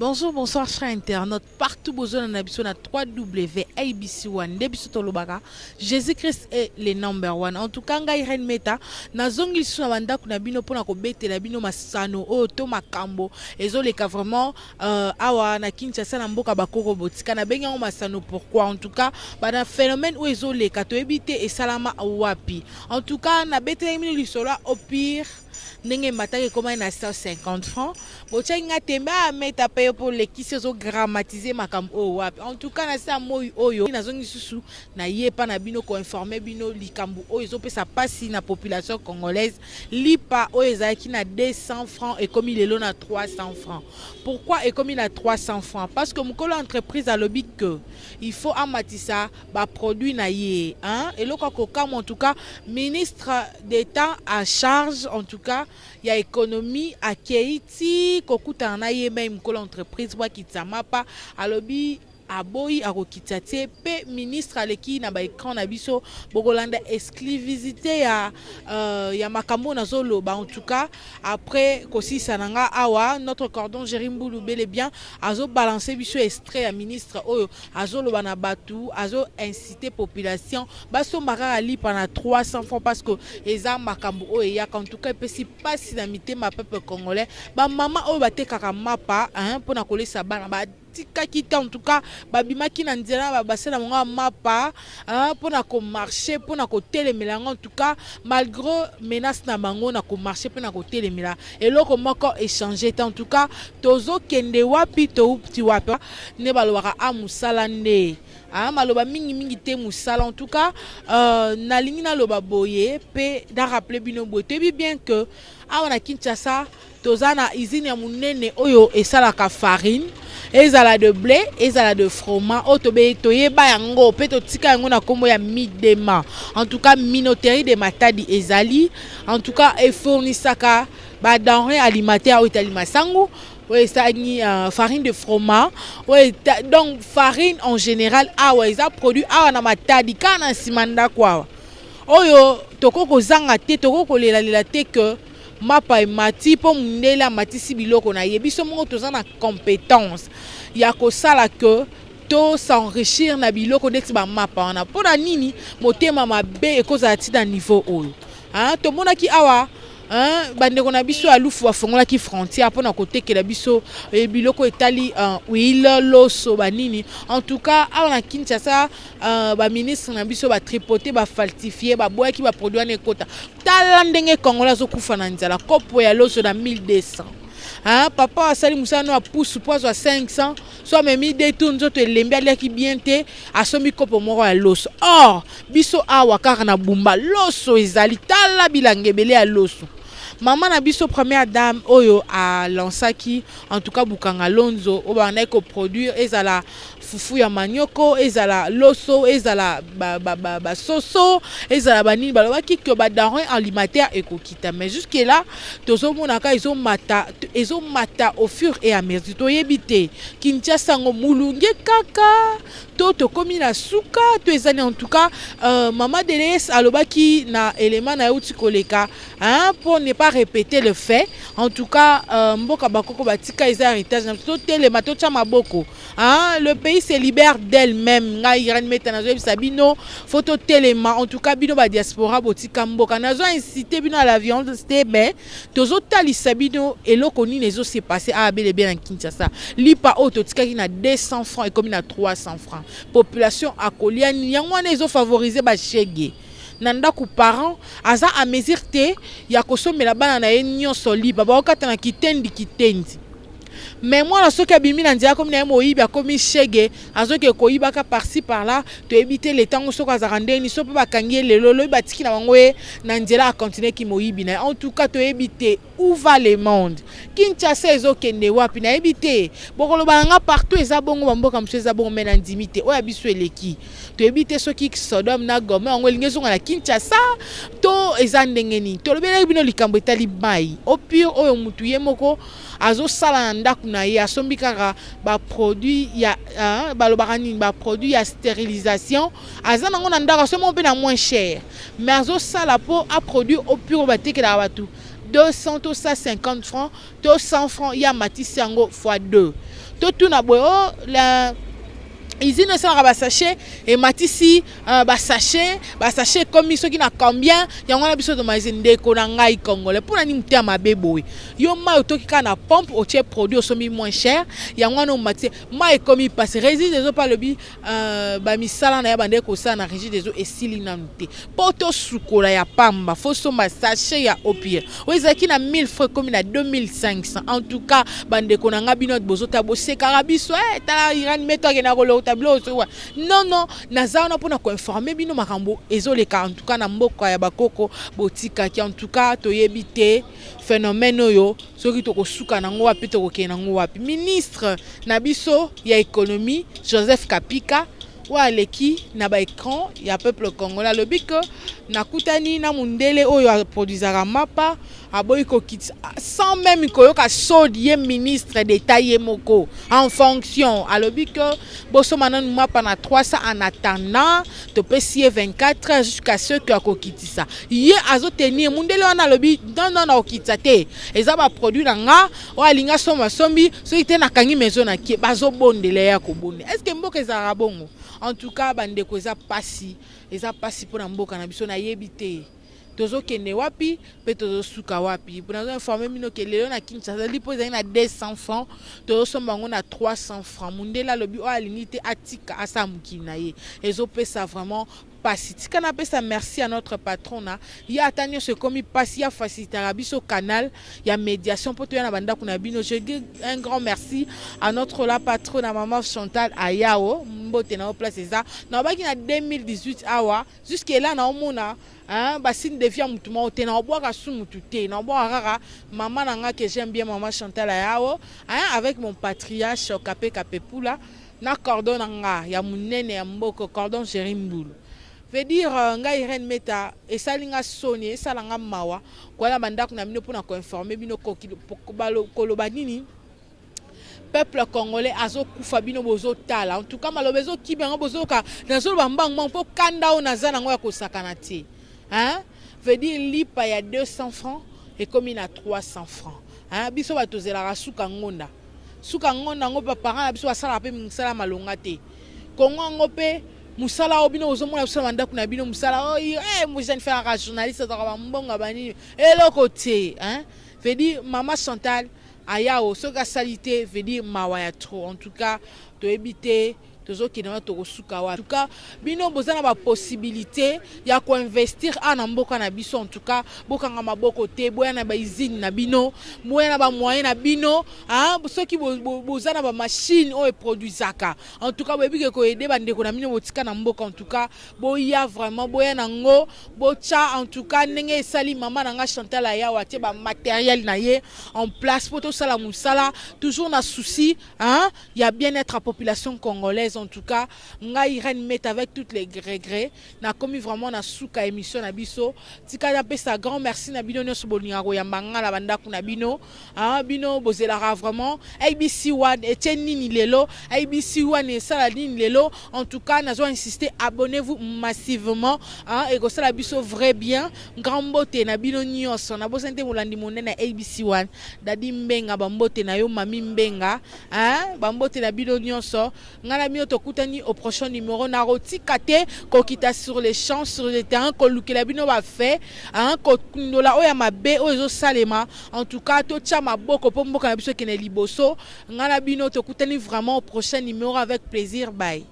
Bonjour, bonsoir, chers internautes. Partout, besoin na biso na 3W ABC One. Nde biso tolobaka. Jésus-Christ est le number one. En tout cas, ngai Reine Meta, nazongi lisusu na bandako na bino mpona kobetela bino masano oyo to makambo ezoleka vraiment awa na Kinshasa, na mboka bakoko botika. Nabengi yango masano pourquoi? En tout cas, bana phénomène oyo ezoleka, toyebi te esalama wapi. En tout cas, nabetelaki bino lisolo ya eau pure, ndenge emataki, ekomaki na 150 francs. Botiaki nga tembe: ameta mpe yo mpo olekisi, ozodramatiser makambo oyo wapi? En tout cas, na se ya moi oyo, nazongi lisusu nayepa na bino koinformer bino likambo oyo ezopesa mpasi na population congolaise. Lipa oyo ezalaki na 200 francs ekomi lelo na 300 francs. Pourquoi ekomi na 300 francs? Parce que mokolo entreprise alobi que il faut amatisa baproduit na ye, hein? Eloko ya kokamwa, en tout cas, ministre d'État à charge, en tout cas, ya économie, akei ti kokutana na ye mai mokolo entreprise po akitisa mapa. Alobi aboyi, akokitisa te. Mpe ministre aleki na baécran na biso, bokolanda exclusivité ya makambo oyo nazoloba. En tout cas, après kosilisa na nga awa, notre cordon Géri Mbulu bel et bien azobalance biso extrait ya ministre oyo azoloba na bato, azoincite population basomba kaka lipa na 300 francs, parce que eza makambo oyo eyaka. En tout cas, epesi mpasi na mitema peuple congolais. Bamama oyo batekaka mapa mpona kolesa bana batikaki te. En tout cas, babimaki na nzela na babasala bango ya mapa mpona komarcher, mpona kotelemela yango. En tout cas, malgré menace na bango na komarcher mpe na kotelemela, eloko moko echanger te. En tout cas, tozokende wapi? Touti wapi? Nde balobaka a mosala nde maloba mingimingi te, mosala. En tout cas, nalingi naloba boye mpe narappeler bino boye: toyebi bien que awa na Kinshasa toza na usine ya monene oyo esalaka farine, ezala de blé, ezala de froment, oyo toyeba yango mpe totika yango na nkombo ya Midema. En tout cas, minoterie de Matadi ezali, en tout cas, efournisaka badenrée alimentaire oyo etali masangu, oyo esali farine de froment, oyo donc farine en général. Awa eza produit awa na Matadi, kaka na nsima ndako awa, oyo tokoki kozanga te. Tokoki kolelalela te ke mapa emati mpo mondele amatisi biloko na ye. Biso moko toza na compétence ya kosala ke tos'enrichir na biloko neti bamapa wana. Mpo na nini motema mabe ekozala ntina niveau oyo? Tomonaki awa, bandeko na biso ya Lufu bafongolaki frontière mpona kotekela biso biloko etali huile, loso, banini. En tout cas, awa na Kinshasa, baministre na biso batripote, bafalsifier, baboyaki baproduit wana ekota. Tala ndenge Congolais azokufa na nzala. Kopo ya loso na 1200, hein, papa asali mosala no apusu mpo azwa 500, so amemi de tour, nzoto elembi, aliaki bien te, asombi kopo moko ya loso. Or biso awa kaka na Bumba, loso ezali. Tala bilanga ebele ya loso. Mama na biso première dame oyo alansaki, en tout cas, Bukanga Lonzo, oyo babandaki koproduire, ezala fufu ya manioko, ezala loso, ezala basoso, ezala banini, balobaki ke badenrée alimentaire ekokita. Mais jusque là tozomonaka ezomata, ezomata au fur et à mesure. Toyebi te Kinshasa yango molunge kaka to tokómi na suka to ezali. En tout cas, mama Deles alobaki na élément na ye uti koleka, hein, pour ne pas répéter le fait. En tout cas, mboka bakoko batika eza héritage na biso. Totelema, totya maboko, hein, le pays se libère d'elle-même. Ngai Irene Meta nazoyebisa bino, faut totelema. En tout cas, bino badiaspora botika mboka, nazo inciter bino à la violence te, mais tozotalisa bino eloko nini ezose passer awa belebe na Kinshasa. Lipa oyo totikaki na 200 francs ekomi na 300 francs. Population akolia nini? Yango wana ezofavoriser bashege na ndako. Parent aza à mesure te ya kosombela bana na ye nyonso lipa, baokata na kitendi kitendi. Mais mwana soki abimi na nzela, akomi na ye moyibi, akomi shege, azoki koyibaka par-ci par-là. Toyebi te letango soki azalaka ndeni, so mpe bakangi ye lelo, lobi batiki na bango ye na nzela, akontinue ki moyibi na ye. En tout cas, toyebi te où va le monde. Kinshasa ezokende wapi? Nayebi te. Bokoloba na nga partout eza bongo, bamboka mosusu eza bongo, mais na ndimi te oyo ya biso eleki. Toyebi te soki Sodome na Gomorrhe yango elingi ezonga na Kinshasa to eza ndenge nini. Tolobelaki bino likambo etali mai eau pure, oyo mutu ye moko azosala na ndako na ye, asombi kaka baproduit ya balobaka nini, baproduit ya stérilisation, aza nango na ndako, asombi mpe na moins cher, mais azosala mpo aproduire eau pure oyo batekelaka bato 200 to 150 francs to 100 francs, ya matisi yango fois 2. Totuna boye: o la usine esalaka basachet ematisi basachet ekomi soki na combien? Yango wana biso tomaisi. Ndeko na ngai congolais, mpona nini motema mabe boye? Yo mai otoki kaka na pompe, otie produit, osombi moins cher, yango wana omatisi. Mai ekomi mpasi. Régie des eaux mpe alobi bamisala na ye bandeki kosala na Régie des eaux esili nanu te. Mpo tosukola ya pamba, faut somba sachet ya eau pure oyo ezalaki na 1000 francs, ekomi na 2500. En tout cas, bandeko na nga, bino bozota, bosekaka biso: tala Irani Meto akenda kolokota biloko soki. Non, non, naza wana mpona koinformer bino makambo ezoleka en tout cas na mboka ya bakoko botikaki. En tout cas, toyebi te phénomène oyo soki tokosuka nango wapi, tokokende nango wapi. Ministre na biso ya économie, Joseph Kapika, oyo aleki na baécran ya peuple congolais, alobi ke nakutani na mundele oyo aproduisaka mapa, aboyi kokitisa sans même koyoka sodi. Ye ministre d'État ye moko en fonction alobi ke bosomba nanu mapa na 300 en attendant, topesi ye 24 heures jusqu'à ce que akokitisa. Ye azotenir mundele wana, alobi: non, non, nakokitisa te, eza baproduit na nga, oyo alingi asomba asombi, soki te nakangi maison na kie. Bazobondela ye, akobondela. Est ce que mboka ezalaka bongo? En tout cas, bandeko, eza pasi, eza pasi mpona mboka na biso. Nayebi te tozokende wapi mpe tozosuka wapi. Nazo informer bino ke lelo na Kinshasa, lipo ezali na 200 francs, tozosomba yango na 300 francs. Mundele alobi oyo alingi te atika, asala mokili na ye. Ezopesa vraiment pasi. Tika napesa merci à notre patron na ye, ata nyonso ekomi pasi, ya facilitaka biso canal ya médiation mpo toya na bandako na bino. Je dis un grand merci à notre la patron na mama Chantal Ayao. Mbote na yo, place eza nalobaki na 2018 awa, jusque là naomona basigne de vie ya mutu moko te. Naobwaka su mutu te, naobwaka kaka mama na nga que j'aime bien, mama Chantal Ayao, hein, avec mon patriarche Kape Kape Pula na cordon na nga ya monene ya mboka, cordon Géri Mbulu. Veut dire ngai Irene Meta, esali nga soni, esala nga mawa koya na bandako na bino mpona koinformer bino, koloba nini. Peuple congolais azokufa, bino bozotala. En tout cas, maloba ezokiba yango, bozoyoka nazoloba mbangu mpo kanda oyo naza nango ya kosakana te, hein? Veut dire lipa ya 200 francs ekomi na 300 francs, hein? Biso bato tozelaka suka ngonda, suka ngonda yango baparent na biso basalaka mpe mosala malonga te. Kongo yango mpe mosala oyo bino ozomona biso na bandako na bino, mosala oyo jeune fille journaliste azalaka bambongo banini, eloko te, hein? Veut dire mama Chantal Ayao soki asali te, veut dire mawa ya trop. En tout cas, toyebi te tozokende wana, tokosuka wapi. En tout cas, bino boza na bapossibilité ya koinvestir awa na mboka na biso. En tout cas, bokanga maboko te, boya na bausine na bino, boya na bamoyen na bino. Soki boza na bamachine oyo eproduisaka, en tout cas boyebi ke koaider bandeko na bino botika na mboka. En tout cas, boya vraiment, boya nango, botya. En tout cas, ndenge esali mama na nga Chantal Ayawa, atie bamatériel na ye en place mpo tosala mosala, toujours na souci, hein, ya bien-être ya population congolaise. En tout cas, ngai Irène Met, avec toutes les regrets, nakomi vraiment na suka émission na biso. Tika napesa grand merci na bino nyonso bolingaka koyamba nga na bandako na bino. Bino bozelaka vraiment ABC One etie nini lelo, ABC One esala nini lelo. En tout cas, nazo insister, abonnez-vous massivement, ekosala biso vrai bien. Grand mbote na bino nyonso. Nabosani te molandi monene ya ABC One, Dadi Mbenga, bambote na yo, Mami Mbenga, bambote na bino nyonso. Ngai na bino tokutani au prochain numéro. Nakotika te kokita sur les champs, sur le terrain, kolukela bino bafe, kokundola oyo ya mabe oyo ezosalema. En tout cas, totia maboko mpo mboka na biso ekende liboso. Ngai na bino tokutani vraiment au prochain numéro avec plaisir. Bye.